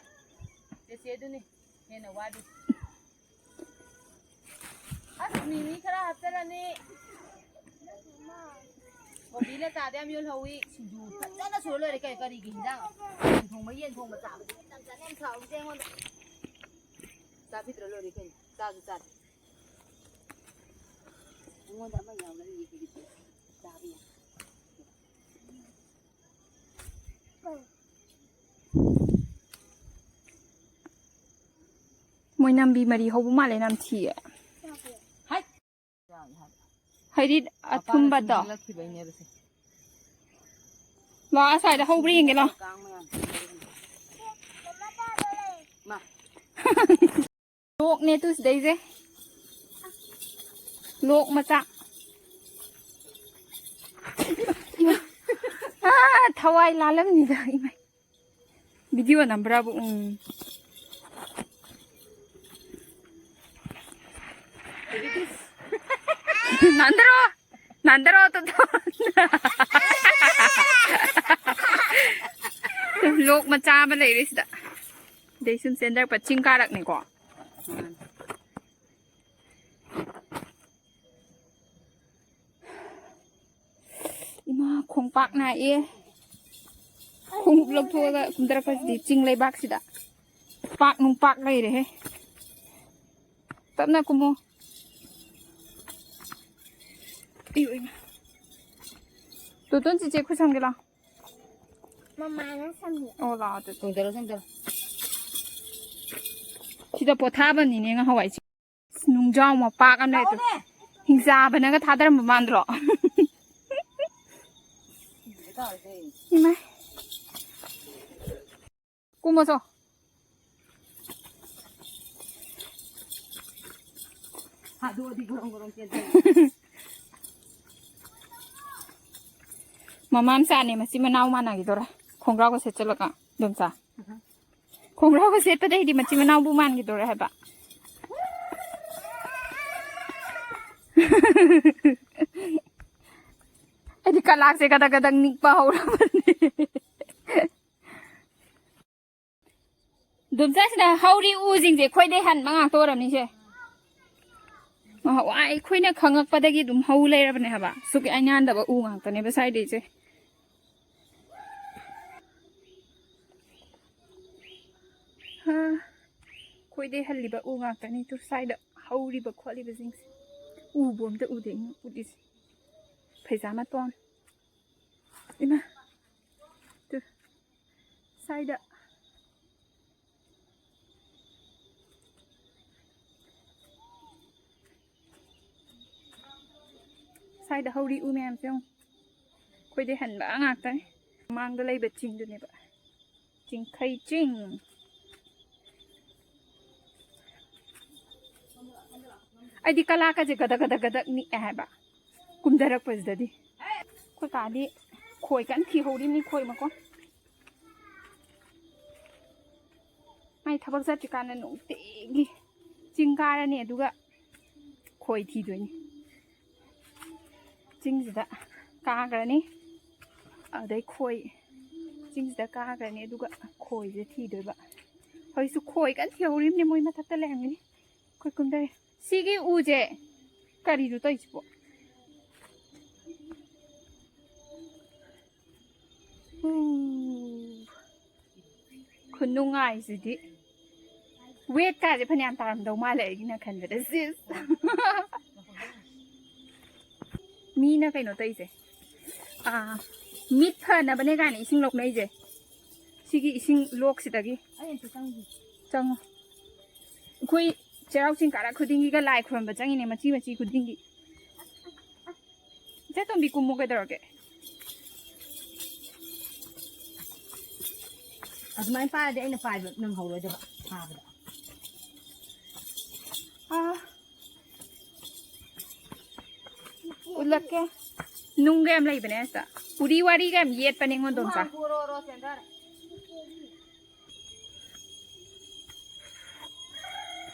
ꯆꯦꯆꯦꯗꯨꯅꯤ ꯍꯦꯟꯅ ꯋꯥꯔꯤ꯫ ꯑꯁ, ꯃꯤꯃꯤ ꯈꯔ ꯍꯥꯞꯆꯜꯂꯅꯤ꯫ ꯀꯣꯕꯤ ꯂꯩꯀꯥꯗ ꯌꯥꯝ ꯌꯣꯜꯍꯧꯋꯤ꯫ ꯁꯤꯡꯖꯨ ꯐꯖꯅ ꯁꯨꯔ ꯂꯣꯏꯔꯦ ꯀꯩꯅꯣ, ꯀꯔꯤꯒꯤ ꯍꯤꯟꯖꯥꯡ? ꯌꯦꯟ ꯊꯣꯡꯕ, ꯌꯦꯟ ꯊꯣꯡꯕ ꯆꯥꯕꯗꯤ ꯌꯥꯝ ꯆꯥꯅꯤꯡ ꯌꯥꯝ ꯁꯥꯎꯔꯤꯁꯦ ꯑꯩꯉꯣꯟꯗ꯫ ꯆꯥꯕꯤꯗ꯭ꯔ ꯂꯣꯏꯔꯦ ꯀꯩꯅꯣ, ꯆꯥꯁꯨ ꯆꯥꯗꯦ꯫ ꯑꯩꯉꯣꯟꯗ ꯑꯃ ꯌꯥꯎꯔꯛꯏ ꯍꯧꯖꯤꯛꯇꯤ꯫ ꯆꯥꯕ ꯌꯥꯏ꯫ ꯃꯣꯏ ꯅꯝꯕꯤ ꯃꯔꯤ ꯍꯧꯕ ꯃꯥꯜꯂꯦ, ꯅꯝꯊꯤꯌꯦ꯫ ꯍꯥꯏꯠ! ꯍꯩꯔꯤꯠ ꯑꯊꯨꯝꯕꯗꯣ꯫ ꯃꯄꯥꯅ ꯆꯤꯡꯁꯤꯜꯂꯛꯈꯤꯕꯩꯅꯦ ꯑꯗꯨꯁꯦ꯫ ꯂꯥꯛꯑꯣ, ꯑꯁ꯭ꯋꯥꯏꯗ ꯍꯧꯕ꯭ꯔꯥ ꯌꯦꯡꯒꯦ ꯂꯥꯛꯑꯣ꯫ ꯀꯥꯡ ꯃꯌꯥꯝ ꯆꯤꯡꯁꯤꯜꯂꯛꯏꯅꯦ꯫ ꯃꯥ꯫ ꯂꯣꯛꯅꯦ ꯇꯨ ꯁꯤꯗꯩꯁꯦ꯫ ꯂꯣꯛ ꯃꯆꯥ꯫ ꯏꯃꯥ꯫ ꯑꯥ, ꯊꯋꯥꯏ ꯂꯥꯜꯂꯝꯅꯤꯗ, ꯏꯃꯥ꯫ ꯚꯤꯗꯤꯑꯣ ꯅꯝꯕ꯭ꯔꯥꯕꯨ? ꯎꯝ꯫ ꯅꯥꯟꯗꯔꯣ, ꯅꯥꯟꯗꯔꯣ, ꯇꯨ, ꯇꯨ꯫ ꯂꯣꯛ ꯃꯆꯥ ꯑꯃ ꯂꯩꯔꯦ ꯁꯤꯗ꯫ ꯑꯗꯩ ꯁꯨꯝ ꯆꯦꯟꯗꯔꯛꯄ ꯆꯤꯡ ꯀꯥꯔꯛꯅꯤꯀꯣ꯫ ꯏꯃꯥ, ꯈꯣꯡꯄꯥꯛ ꯅꯥꯏꯌꯦ꯫ ꯈꯣꯡꯎꯞ ꯂꯧꯊꯣꯛꯑꯒ ꯀꯨꯝꯊꯔꯛꯄꯁꯤꯗꯤ ꯆꯤꯡ ꯂꯩꯕꯥꯛꯁꯤꯗ ꯄꯥꯛ ꯅꯨꯡ ꯄꯥꯛ ꯂꯩꯔꯦꯍꯦ꯫ ꯇꯞꯅ ꯀꯨꯝꯃꯣ꯫ ꯑꯌꯣ, ꯏꯃꯥ꯫ ꯇꯣꯇꯣꯟ, ꯆꯤꯆꯦ ꯈꯨꯠ ꯁꯝꯒꯦ ꯂꯥꯎ꯫ ꯃꯃꯥꯅ ꯁꯝꯃꯤ꯫ ꯑꯣ, ꯂꯥꯛꯑꯣ ꯑꯗꯨꯗꯤ꯫ ꯆꯣꯡꯊꯔꯣ, ꯆꯣꯡꯊꯔꯣ꯫ ꯁꯤꯗ ꯄꯣꯊꯥꯕꯅꯤꯅꯦ ꯉꯍꯥꯟꯋꯥꯏ꯫ ꯑꯁ, ꯅꯨꯡꯖꯥꯎ ꯃꯄꯥꯛ ꯑꯃ ꯂꯩ ꯑꯗꯨ꯫ ꯂꯥꯛꯑꯣꯅꯦ꯫ ꯍꯤꯡꯆꯥꯕꯅꯒ ꯊꯥꯗꯔꯝꯕ ꯃꯥꯟꯗ꯭ꯔꯣ? ꯁꯤꯒꯦ ꯇꯧꯔꯦ꯫ ꯏꯃꯥꯏ꯫ ꯀꯨꯝꯃꯣ ꯆꯣ꯫ ꯊꯥꯗꯣꯛꯑꯗꯤ ꯒꯣꯔꯣꯡ ꯒꯣꯔꯣꯡ ꯆꯦꯟꯊꯔꯛꯑꯦ꯫ ꯃꯃꯥ ꯃꯆꯥꯅꯦ, ꯃꯆꯤꯟ ꯃꯅꯥꯎ ꯃꯥꯟꯅꯈꯤꯗꯣꯔꯦ꯫ ꯈꯣꯡꯒ꯭ꯔꯥꯎꯒ ꯁꯦꯠꯆꯜꯂꯒ, ꯏꯗꯣꯝꯆꯥ꯫ ꯈꯣꯡꯒ꯭ꯔꯥꯎꯒ ꯁꯦꯠꯄꯗꯩꯗꯤ ꯃꯆꯤꯟ ꯃꯅꯥꯎꯕꯨ ꯃꯥꯟꯈꯤꯗꯣꯔꯦ ꯍꯥꯏꯕ꯫ ꯑꯩꯗꯤ ꯀꯂꯥꯛꯁꯦ ꯀꯗꯛ ꯀꯗꯛ ꯅꯤꯛꯄ ꯍꯧꯔꯕꯅꯦ꯫ ꯏꯗꯣꯝꯆꯥꯁꯤꯅ ꯍꯧꯔꯤ ꯎꯁꯤꯡꯁꯦ ꯑꯩꯈꯣꯏꯗꯩ ꯍꯟꯕ ꯉꯥꯛꯇ ꯑꯣꯏꯔꯝꯅꯤꯁꯦ꯫ ꯉꯍꯥꯟꯋꯥꯏ ꯑꯩꯈꯣꯏꯅ ꯈꯪꯉꯛꯄꯗꯒꯤ ꯑꯗꯨꯝ ꯍꯧ ꯂꯩꯔꯕꯅꯦ ꯍꯥꯏꯕ, ꯁꯨꯛꯌꯥꯟ ꯌꯥꯟꯗꯕ ꯎ ꯉꯥꯛꯇꯅꯦꯕ ꯁ꯭ꯋꯥꯏꯗꯩꯁꯦ꯫ ꯍꯥ, ꯑꯩꯈꯣꯏꯗꯩ ꯍꯜꯂꯤꯕ ꯎ ꯉꯥꯛꯇꯅꯤ꯫ ꯇꯨ ꯁ꯭ꯋꯥꯏꯗ ꯍꯧꯔꯤꯕ ꯈꯣꯠꯂꯤꯕꯁꯤꯡꯁꯦ ꯎꯕꯨ ꯑꯝꯇ ꯎꯗꯦ ꯑꯩꯅ ꯎꯠꯂꯤꯁꯦ꯫ ꯐꯩꯖꯥ ꯃꯇꯣꯟ꯫ ꯏꯃꯥ꯫ ꯇꯨ꯫ ꯁ꯭ꯋꯥꯏꯗ꯫ ꯁ꯭ꯋꯥꯏꯗ ꯍꯧꯔꯤ ꯎ ꯃꯌꯥꯝꯁꯦ ꯌꯦꯡꯉꯨ꯫ ꯑꯩꯈꯣꯏꯗꯩ ꯍꯟꯕ ꯉꯥꯛꯇꯅꯤ꯫ ꯃꯃꯥꯡꯗ ꯂꯩꯕ ꯆꯤꯡꯗꯨꯅꯦꯕ꯫ ꯆꯤꯡꯈꯩ ꯆꯤꯡ꯫ ꯑꯩꯗꯤ ꯀꯂꯥꯀꯁꯦ ꯒꯗꯛ ꯒꯗꯛ ꯒꯗꯛ ꯅꯤꯛꯑꯦ ꯍꯥꯏꯕ꯫ ꯀꯨꯝꯊꯔꯛꯄꯁꯤꯗꯗꯤ꯫ ꯑꯩꯈꯣꯏ ꯀꯥꯗꯤ ꯈꯣꯏ ꯀꯟꯅ ꯊꯤꯍꯧꯔꯤꯕꯅꯤ, ꯈꯣꯏ ꯃꯀꯣꯟ꯫ ꯑꯩ ꯊꯕꯛ ꯆꯠꯇ꯭ꯔꯤꯀꯥꯟꯗ ꯅꯨꯡꯇꯤꯒꯤ ꯆꯤꯡ ꯀꯥꯔꯅꯤ, ꯑꯗꯨꯒ ꯈꯣꯏ ꯊꯤꯗꯣꯏꯅꯤ꯫ ꯆꯤꯡꯁꯤꯗ ꯀꯥꯈ꯭ꯔꯅꯤ, ꯑꯗꯩ ꯈꯣꯏ, ꯆꯤꯡꯁꯤꯗ ꯀꯥꯈ꯭ꯔꯅꯤ, ꯑꯗꯨꯒ ꯈꯣꯏꯁꯦ ꯊꯤꯗꯣꯏꯕ꯫ ꯍꯧꯖꯤꯛꯁꯨ ꯈꯣꯏ ꯀꯟꯅ ꯊꯤꯍꯧꯔꯤꯕꯅꯤ, ꯃꯣꯏ ꯃꯊꯛꯇ ꯂꯩꯔꯝꯒꯅꯤ꯫ ꯑꯩꯈꯣꯏ ꯀꯨꯝꯊꯔꯦ꯫ ꯁꯤꯒꯤ ꯎꯁꯦ ꯀꯔꯤꯅꯣ ꯇꯧꯔꯤꯁꯤꯕꯣ? ꯎ꯫ ꯈꯨꯅꯨꯡꯉꯥꯏꯁꯤꯗꯤ꯫ ꯋꯦꯠꯀꯥꯁꯦ ꯐꯅꯌꯥꯝ ꯇꯥꯔꯝꯗꯧ ꯃꯥꯜꯂꯦ ꯑꯩꯒꯤꯅ ꯈꯟꯕꯗ꯫ ꯁꯤꯁ꯫ ꯃꯤꯅ ꯀꯩꯅꯣ ꯇꯧꯔꯤꯁꯦ, ꯑꯥ, ꯃꯤꯠ ꯐꯅꯕꯅꯦ ꯀꯥꯏꯅ ꯏꯁꯤꯡ ꯂꯧꯅꯩꯁꯦ, ꯁꯤꯒꯤ ꯏꯁꯤꯡ ꯂꯣꯛꯁꯤꯗꯒꯤ꯫ ꯑꯩ ꯑꯝꯇ ꯆꯪꯒꯦ꯫ ꯆꯪꯉꯣ꯫ ꯑꯩꯈꯣꯏ ꯆꯩꯔꯥꯎ ꯆꯤꯡ ꯀꯥꯔꯛ ꯈꯨꯗꯤꯡꯒꯤꯒ ꯂꯥꯏ ꯈꯨꯔꯨꯝꯕ ꯆꯪꯉꯤꯅꯦ, ꯃꯆꯤ ꯃꯆꯤ ꯈꯨꯗꯤꯡꯒꯤ꯫ ꯏꯆꯦ ꯇꯣꯝꯕꯤ, ꯀꯨꯝꯃꯨ ꯀꯩꯗꯧꯔꯒꯦ? ꯑꯗꯨꯃꯥꯏꯅ ꯄꯥꯏꯔꯗꯤ ꯑꯩꯅ ꯄꯥꯏꯕ ꯅꯪꯍꯧꯔꯣꯏꯗꯕ ꯐꯥꯕꯗ꯫ ꯑꯥ꯫ ꯎꯠꯂꯛꯀꯦ꯫ ꯅꯨꯡꯒ ꯌꯥꯝ ꯂꯩꯕꯅꯦ ꯑꯁꯤꯗ꯫ ꯎꯔꯤ ꯋꯥꯔꯤꯒ ꯌꯥꯝ ꯌꯦꯠꯄꯅꯦ ꯑꯩꯉꯣꯟꯗ, ꯗꯣꯝꯆꯥ꯫ ꯍꯨꯃꯥꯡ ꯄꯨꯔꯣꯔꯣ, ꯆꯦꯟꯗꯔ꯫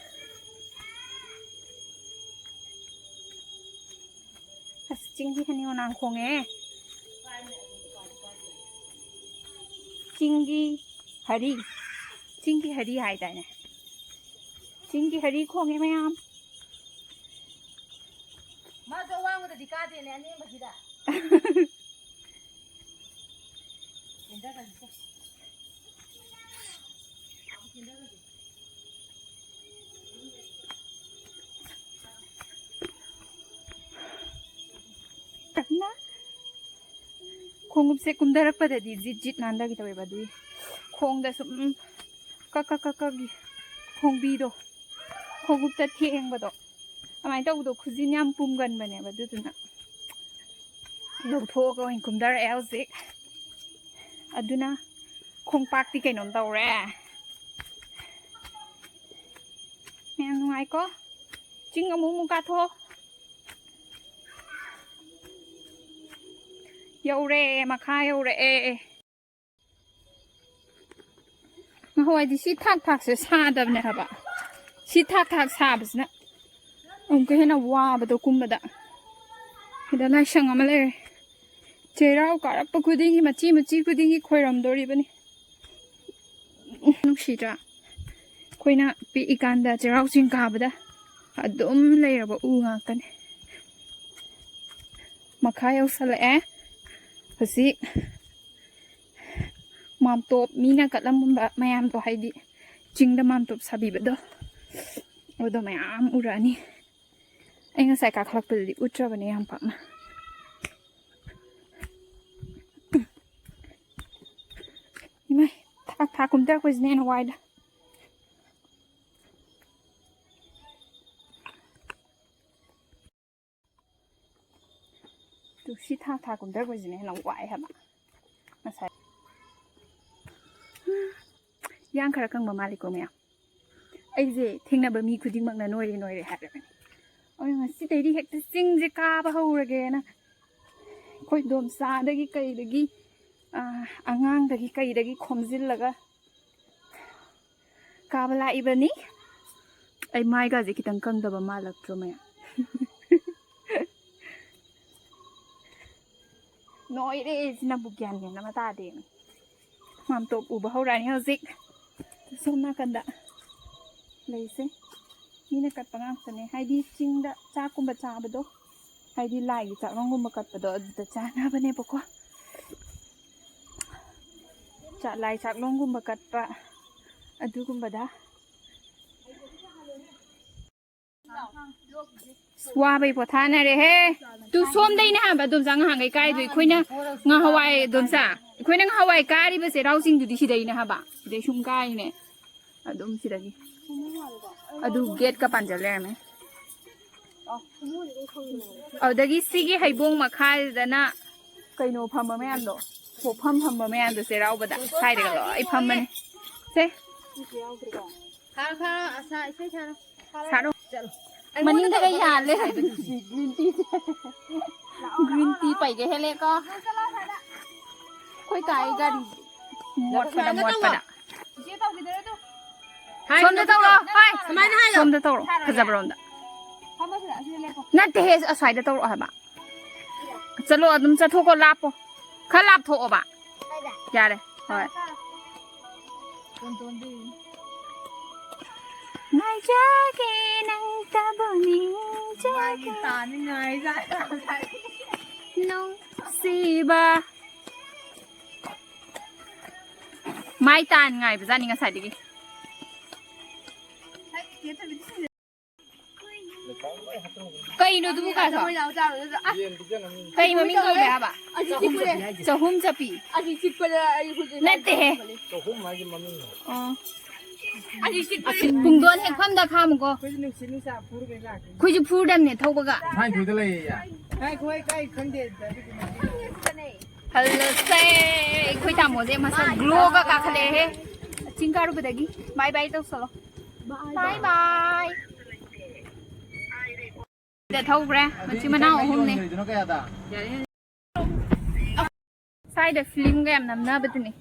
ꯑꯁ, ꯆꯤꯡꯒꯤ ꯍꯅꯤ ꯅꯥꯡ ꯈꯣꯡꯉꯦ꯫ ꯆꯤꯡꯒꯤ ꯍꯔꯤ꯫ ꯆꯤꯡꯒꯤ ꯍꯔꯤ ꯍꯥꯏꯗꯥꯏꯅꯦ? ꯆꯤꯡꯒꯤ ꯍꯔꯤ ꯈꯣꯡꯉꯦ ꯃꯌꯥꯝ꯫ ꯃꯥꯁꯨ ꯑꯋꯥꯡꯕꯗꯗꯤ ꯀꯥꯗꯦꯅꯦ, ꯑꯅꯦꯝꯕꯁꯤꯗ꯫ ꯈꯣꯡꯎꯞꯁꯦ ꯀꯨꯝꯊꯔꯛꯄꯗꯗꯤ ꯖꯤꯠ ꯖꯤꯠ ꯅꯥꯟꯊꯈꯤꯗꯧꯋꯦꯕ, ꯑꯗꯨꯒꯤ ꯈꯣꯡꯗ ꯁꯨꯝ ꯀꯛ ꯀꯛ ꯀꯛ ꯀꯛ ꯈꯣꯡꯕꯤꯗꯣ, ꯈꯣꯡꯎꯞꯇ ꯊꯦꯡꯕꯗꯣ, ꯑꯗꯨꯃꯥꯏꯅ ꯇꯧꯕꯗꯣ ꯈꯨꯖꯤꯟ ꯌꯥꯝ ꯄꯨꯝꯒꯟꯕꯅꯦꯕ, ꯑꯗꯨꯗꯨꯅ ꯂꯧꯊꯣꯛꯑꯒ ꯑꯣꯏꯅ ꯀꯨꯝꯊꯔꯛꯑꯦ ꯍꯧꯖꯤꯛ꯫ ꯑꯗꯨꯅ ꯈꯣꯡꯄꯥꯛꯇꯤ ꯀꯩꯅꯣꯝ ꯇꯧꯔꯦ꯫ ꯌꯥꯝ ꯅꯨꯡꯉꯥꯏꯀꯣ꯫ ꯆꯤꯡ ꯑꯃꯨꯛ ꯑꯃꯨꯛ ꯀꯥꯊꯣꯛ꯫ ꯌꯧꯔꯦ, ꯃꯈꯥ ꯌꯧꯔꯛꯑꯦ꯫ ꯅꯍꯥꯟꯋꯥꯏꯗꯤ ꯁꯤ ꯊꯥꯛ ꯊꯥꯛꯁꯦ ꯁꯥꯗꯕꯅꯦ ꯍꯥꯏꯕ꯫ ꯁꯤ ꯊꯥꯛ ꯊꯥꯛ ꯁꯥꯕꯁꯤꯅ ꯑꯃꯨꯛꯀ ꯍꯦꯟꯅ ꯋꯥꯕꯗꯣ ꯀꯨꯝꯕꯗ꯫ ꯁꯤꯗ ꯂꯥꯏꯁꯪ ꯑꯃ ꯂꯩꯔꯦ꯫ ꯆꯩꯔꯥꯎ ꯀꯥꯔꯛꯄ ꯈꯨꯗꯤꯡꯒꯤ, ꯃꯆꯤ ꯃꯆꯤ ꯈꯨꯗꯤꯡꯒꯤ ꯈꯣꯏꯔꯝꯗꯣꯔꯤꯕꯅꯤ꯫ ꯅꯨꯡꯁꯤꯗ꯭ꯔꯥ? ꯑꯩꯈꯣꯏꯅ ꯄꯤꯛꯏꯀꯥꯟꯗ ꯆꯩꯔꯥꯎ ꯆꯤꯡ ꯀꯥꯕꯗ ꯑꯗꯨꯝ ꯂꯩꯔꯕ ꯎ ꯉꯥꯛꯇꯅꯦ꯫ ꯃꯈꯥ ꯌꯧꯁꯜꯂꯛꯑꯦ꯫ ꯍꯧꯖꯤꯛ ꯃꯥꯝꯇꯣꯞ, ꯃꯤꯅ ꯀꯠꯂꯝꯕ ꯃꯌꯥꯝꯗꯣ, ꯍꯥꯏꯗꯤ ꯆꯤꯡꯗ ꯃꯥꯝꯇꯣꯞ ꯁꯥꯕꯤꯕꯗꯣ, ꯑꯗꯨꯗꯣ ꯃꯌꯥꯝ ꯎꯔꯛꯑꯅꯤ꯫ ꯑꯩ ꯉꯁꯥꯏ ꯀꯥꯈꯠꯂꯛꯄꯗꯗꯤ ꯎꯠꯇ꯭ꯔꯕꯅꯦ ꯌꯥꯝ ꯄꯥꯛꯅ꯫ ꯏꯃꯥꯏ, ꯊꯥꯛ ꯊꯥꯛ ꯀꯨꯝꯊꯔꯛꯄꯁꯤꯅ ꯍꯦꯟꯅ ꯋꯥꯏꯗ꯫ ꯇꯨ, ꯁꯤ ꯊꯥꯛ ꯊꯥꯛ ꯀꯨꯝꯊꯔꯛꯄꯁꯤꯅ ꯍꯦꯟꯅ ꯋꯥꯏ ꯍꯥꯏꯕ꯫ ꯉꯁꯥꯏ ꯌꯥꯡ ꯈꯔ ꯀꯪꯕ ꯃꯥꯜꯂꯤꯀꯣ ꯃꯌꯥꯝ꯫ ꯑꯩꯁꯦ ꯊꯦꯡꯅꯕ ꯃꯤ ꯈꯨꯗꯤꯡꯃꯛꯅ ꯅꯣꯏꯔꯦ ꯅꯣꯏꯔꯦ ꯍꯥꯏꯔꯕꯅꯤ꯫ ꯑꯗꯨꯅ ꯉꯁꯤꯗꯩꯗꯤ ꯍꯦꯛꯇ ꯆꯤꯡꯁꯦ ꯀꯥꯕ ꯍꯧꯔꯒꯦꯅ ꯑꯩꯈꯣꯏ ꯗꯣꯝꯆꯥꯗꯒꯤ ꯀꯩꯗꯒꯤ, ꯑꯥ, ꯑꯉꯥꯡꯗꯒꯤ ꯀꯩꯗꯒꯤ ꯈꯣꯝꯖꯤꯜꯂꯒ ꯀꯥꯕ ꯂꯥꯛꯏꯕꯅꯤ꯫ ꯑꯩ ꯃꯥꯏꯒꯁꯦ ꯈꯤꯇꯪ ꯀꯪꯗꯕ ꯃꯥꯜꯂꯛꯇ꯭ꯔꯣ ꯃꯌꯥꯝ? ꯅꯣꯏꯔꯦ ꯁꯤꯅꯕꯨ ꯒ꯭ꯌꯥꯟ ꯃꯦꯟ ꯑꯃ ꯇꯥꯗꯦ꯫ ꯃꯥꯝꯇꯣꯞ ꯎꯕ ꯍꯧꯔꯛꯑꯅꯤ ꯍꯧꯖꯤꯛ꯫ ꯁꯣꯝ ꯅꯥꯀꯟꯗ ꯂꯩꯁꯦ ꯃꯤꯅ ꯀꯠꯄ ꯉꯥꯛꯇꯅꯦ꯫ ꯍꯥꯏꯗꯤ ꯆꯤꯡꯗ ꯆꯥꯛꯀꯨꯝꯕ ꯆꯥꯕꯗꯣ, ꯍꯥꯏꯗꯤ ꯂꯥꯏꯒꯤ ꯆꯥꯛꯂꯣꯡꯒꯨꯝꯕ ꯀꯠꯄꯗꯣ, ꯑꯗꯨꯗ ꯆꯥꯅꯕꯅꯦꯕꯀꯣ꯫ ꯆꯥꯛ, ꯂꯥꯏ ꯆꯥꯛꯂꯣꯡꯒꯨꯝꯕ ꯀꯠꯄ ꯑꯗꯨꯒꯨꯝꯕꯗ꯫ ꯑꯁ, ꯋꯥꯕꯩ ꯄꯣꯊꯥꯅꯔꯦꯍꯦ꯫ ꯇꯨ ꯁꯣꯝꯗꯩꯅꯦ ꯍꯥꯏꯕ ꯑꯗꯣꯝꯆꯥ ꯉꯍꯥꯟꯈꯩ ꯀꯥꯏꯗꯣ꯫ ꯑꯩꯈꯣꯏꯅ ꯉꯍꯥꯟꯋꯥꯏ, ꯑꯗꯣꯝꯆꯥ, ꯑꯩꯈꯣꯏꯅ ꯉꯍꯥꯟꯋꯥꯏ ꯀꯥꯔꯤꯕ ꯆꯩꯔꯥꯎ ꯆꯤꯡꯗꯨꯗꯤ ꯁꯤꯗꯩꯅꯦ ꯍꯥꯏꯕ꯫ ꯁꯤꯗꯩ ꯁꯨꯝ ꯀꯥꯏꯅꯦ꯫ ꯑꯗꯨꯝ ꯁꯤꯗꯒꯤ꯫ ꯑꯗꯨ ꯒꯦꯠꯀ ꯄꯥꯟꯖꯜ ꯂꯩꯔꯝꯃꯦ꯫ ꯑꯗꯨꯗꯒꯤ ꯁꯤꯒꯤ ꯍꯩꯕꯣꯡ ꯃꯈꯥꯁꯤꯗꯅ ꯀꯩꯅꯣ ꯐꯝꯕ ꯃꯌꯥꯝꯗꯣ, ꯄꯣꯠꯐꯝ ꯐꯝꯕ ꯃꯌꯥꯝꯗꯣ ꯆꯩꯔꯥꯎꯕꯗ ꯁ꯭ꯋꯥꯏꯗꯒ ꯂꯣꯏ ꯐꯝꯕꯅꯦ꯫ ꯁꯦ꯫ ꯁꯥꯔꯣ, ꯁꯥꯔꯣ, ꯑꯁꯥ ꯏꯁꯩ ꯁꯥꯔꯣ꯫ ꯁꯥꯔꯣ꯫ ꯆꯠꯂꯣ꯫ ꯃꯅꯤꯡꯗꯒ ꯌꯥꯜꯂꯦ꯫ ꯒ꯭ꯔꯤꯟ ꯇꯤ ꯄꯩꯒꯦ ꯍꯦꯜꯂꯦꯀꯣ꯫ ꯑꯩꯈꯣꯏ ꯀꯥꯏ ꯒꯥꯔꯤ ꯃꯣꯠꯄꯗ ꯃꯣꯠꯄꯗ꯫ ꯁꯣꯝꯗ ꯇꯧꯔꯣ꯫ ꯍꯣꯏ, ꯁꯨꯃꯥꯏꯅ ꯍꯥꯏꯌꯣ꯫ ꯁꯣꯝꯗ ꯇꯧꯔꯣ, ꯐꯖꯕꯔꯣꯝꯗ꯫ ꯅꯠꯇꯦꯍꯦ, ꯑꯁ꯭ꯋꯥꯏꯗ ꯇꯧꯔꯛꯑꯣ ꯍꯥꯏꯕ꯫ ꯆꯠꯂꯣ, ꯑꯗꯨꯝ ꯆꯠꯊꯣꯛꯀꯣ, ꯂꯥꯞꯄꯣ꯫ ꯈꯔ ꯂꯥꯞꯊꯣꯛꯑꯣꯕ꯫ ꯌꯥꯔꯦ꯫ ꯍꯣꯏ꯫ ꯉꯥꯏꯖꯒꯦ, ꯅꯪꯇꯕꯨ ꯅꯤꯡꯖꯒꯦ꯫ ꯅꯨꯡꯁꯤꯕ꯫ ꯃꯥꯏ ꯇꯥꯟ ꯉꯥꯏꯕꯖꯥꯠꯅꯤ ꯉꯁꯥꯏꯗꯒꯤ꯫ ꯀꯩꯅꯣ ꯑꯗꯨꯕꯨ ꯀꯥꯏ ꯆꯠ-, ꯀꯩ ꯃꯃꯤꯡ ꯀꯧꯒꯦ ꯍꯥꯏꯕ? ꯆꯍꯨꯝ ꯆꯠꯄꯤ꯫ ꯅꯠꯇꯦꯍꯦ꯫ ꯑꯣ꯫ ꯄꯨꯡꯗꯣꯟ ꯍꯦꯛꯐꯝꯗ ꯈꯥꯝꯃꯨꯀꯣ꯫ ꯑꯩꯈꯣꯏꯁꯨ ꯐꯨꯔꯗꯝꯅꯦ ꯊꯧꯕꯒ꯫ ꯍꯜꯂꯁꯦ꯫ ꯑꯩꯈꯣꯏ ꯇꯥꯃꯣꯁꯦ ꯃꯁꯛ ꯒ꯭ꯂꯣꯒ ꯀꯥꯈꯠꯂꯛꯑꯦꯍꯦ꯫ ꯆꯤꯡ ꯀꯥꯔꯨꯕꯗꯒꯤ꯫ ꯕꯥꯏ ꯕꯥꯏ ꯇꯧꯁꯜꯂꯣ꯫ ꯕꯥꯏ ꯕꯥꯏ꯫ ꯁꯤꯗ ꯊꯧꯈ꯭ꯔꯦ꯫ ꯃꯆꯤꯟ ꯃꯅꯥꯎ ꯑꯍꯨꯝꯅꯦ꯫ ꯁ꯭ꯋꯥꯏꯗ ꯐꯤꯂꯝꯒ ꯌꯥꯝ ꯅꯝꯅꯕꯗꯨꯅꯦ꯫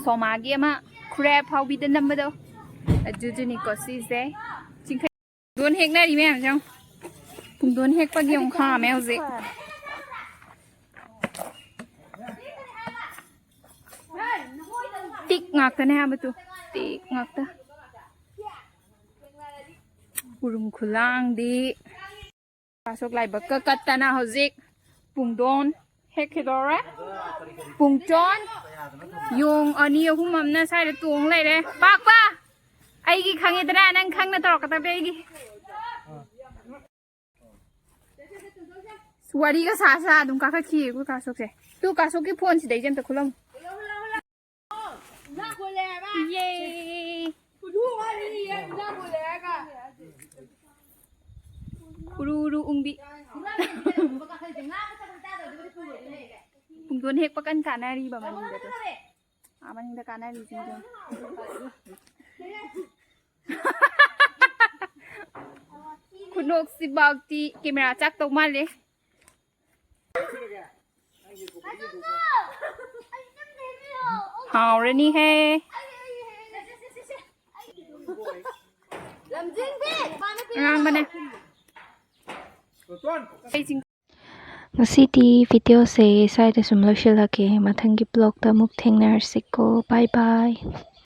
ꯁꯣꯃꯥꯒꯤ ꯑꯃ ꯈꯨꯔꯥꯏ ꯑꯐꯥꯎꯕꯤꯗ ꯅꯝꯕꯗꯣ꯫ ꯑꯗꯨꯗꯨꯅꯤꯀꯣ ꯁꯤꯁꯦ꯫ ꯆꯤꯡꯈꯩ ꯄꯨꯡꯗꯣꯟ ꯍꯦꯛꯅꯔꯤ ꯃꯌꯥꯝꯁꯦ ꯌꯦꯡꯉꯣ꯫ ꯄꯨꯡꯗꯣꯟ ꯍꯦꯛꯄꯒꯤ ꯑꯃꯨꯛ ꯈꯥꯝꯃꯦ ꯍꯧꯖꯤꯛ꯫ ꯇꯤꯛ ꯉꯥꯛꯇꯅꯦ ꯍꯥꯏꯕ ꯇꯨ꯫ ꯇꯤꯛ ꯉꯥꯛꯇ꯫ ꯎꯔꯨꯝ ꯈꯨꯂꯥꯡꯗꯤ꯫ ꯀꯥꯁꯣꯛ ꯂꯥꯏꯕꯛꯀ ꯀꯠꯇꯅ ꯍꯧꯖꯤꯛ ꯄꯨꯡꯗꯣꯟ ꯍꯦꯛꯈꯤꯗꯧꯔꯦ꯫ ꯄꯨꯡꯇꯣꯟ ꯌꯣꯡ ꯑꯅꯤ ꯑꯍꯨꯝ ꯑꯃꯅ ꯁ꯭ꯋꯥꯏꯗ ꯇꯣꯡ ꯂꯩꯔꯦ꯫ ꯄꯥꯛꯄ! ꯑꯩꯒꯤ ꯈꯪꯉꯦꯗꯅ, ꯅꯪ ꯈꯪꯅ ꯇꯧꯔꯛꯀꯗꯕꯅꯦ ꯑꯩꯒꯤ꯫ ꯋꯥꯔꯤꯒ ꯁꯥ ꯁꯥ ꯑꯗꯨꯝ ꯀꯥꯈꯠꯈꯤꯌꯦ ꯑꯩꯈꯣꯏ ꯀꯥꯁꯣꯛꯁꯦ꯫ ꯇꯨ ꯀꯥꯁꯣꯛꯀꯤ ꯐꯣꯟ ꯁꯤꯗꯩꯁꯦ ꯑꯝꯇ ꯈꯨꯜꯂꯝꯃꯨ꯫ ꯌꯦ꯫ ꯎꯔꯨ ꯎꯔꯨ ꯎꯪꯕꯤ꯫ ꯄꯨꯡꯗꯣꯟ ꯍꯦꯛꯄ ꯀꯟ ꯀꯥꯟꯅꯔꯤꯕ ꯃꯅꯤꯡꯗ ꯇꯨ꯫ ꯑꯥ, ꯃꯅꯤꯡꯗ ꯀꯥꯟꯅꯔꯤꯁꯤꯡꯗꯣ꯫ ꯈꯨꯅꯣꯛꯁꯤꯐꯥꯎꯗꯤ ꯀꯦꯃꯦꯔꯥ ꯆꯥꯛꯇꯧ ꯃꯥꯜꯂꯦ꯫ ꯍꯥꯎꯔꯅꯤꯍꯦ꯫ ꯑꯉꯥꯡꯕꯅꯦ꯫ ꯉꯁꯤꯗꯤ videoꯁꯦ ꯁ꯭ꯋꯥꯏꯗ ꯁꯨꯝ ꯂꯣꯏꯁꯤꯜꯂꯛꯀꯦ꯫ ꯃꯊꯪꯒꯤ vlogꯇ ꯑꯃꯨꯛ ꯊꯦꯡꯅꯔꯁꯤꯀꯣ꯫ Bye bye꯫